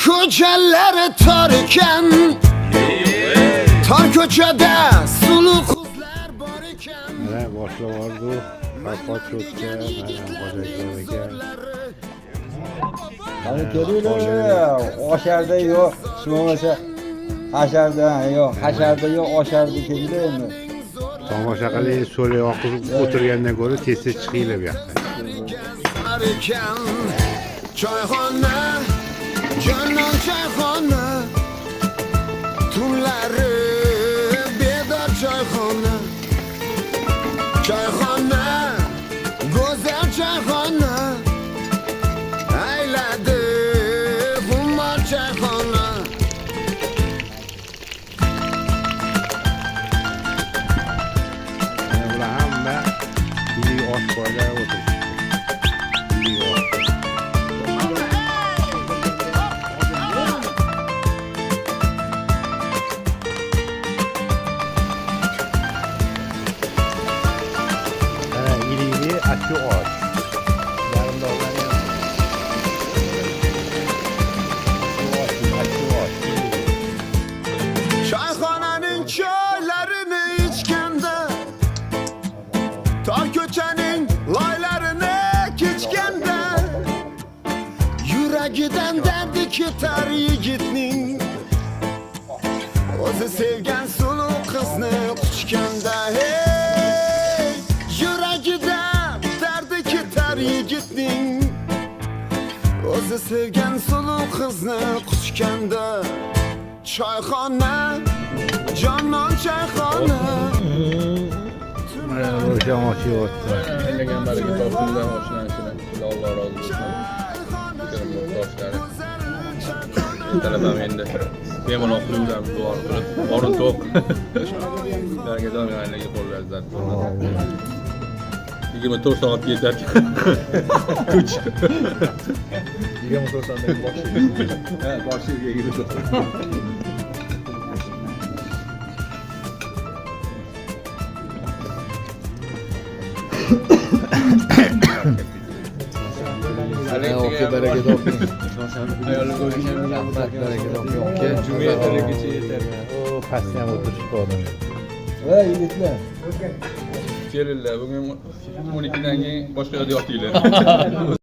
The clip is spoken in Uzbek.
Ko'chalari tor ekan. Tor ko'chada suluv qizlar bor ekan. Mana boshliq Orzu, Farhod cho'tka, mana Hoji aka. Qani kelinglar. Osharda yo'q, hech bo'lmasa hasharda yo'q, hasharda yo'q, osharda kelinglar endi. Tomosha qilib, so'lay oqizib o'tirgandan ko'ra tez-tez chiqinglar bu yoqqa. Bor ekan. Choyxona, jonon choyxona, tunlari bedor choyxona. Choyxona, go'zal choyxona, ayladi xumor choyxona. Mana bular hamma iliq osh poylab o'tirishibdi. Iliq osh. Mana ilikli achchiq osh. Yarim dozani ham. Achchiq osh, achchiq osh. Ilik. Choyxonaning choylarini ichganda, tor ko'chaning loylarini kechganda, yuragidan dardi ketar yigitning, o'zi sevgan suluv qizni quchganda. Hey, yuragidan dardi ketar yigitning, o'zi sevgan suluv qizni quchganda. Choyxona, jonon choyxona. Mana Ravshan osh yeyapti. Aylagan baraka topsinlar oshnasidan. Alloh rozi bo'lsin. Toshlari. Ertalab ham endi bemalol qilaveramiz, duo qilib. Qorin to'q. Ularga doim aylaga qo'llar zat bo'lmasin. 24 soatga yetadi. Kuch. 24 soatdan boshi. Ha, boshiga 24 soat. Aka, baraka toping. Rahmat, baraka toping, aka. Juma ertalabgacha yetadi. O, pastda ham o'tirishibdi odam. Voy yigitlar. Kelinglar, bugun 12 dan keyin boshqa yoqda yotinglar.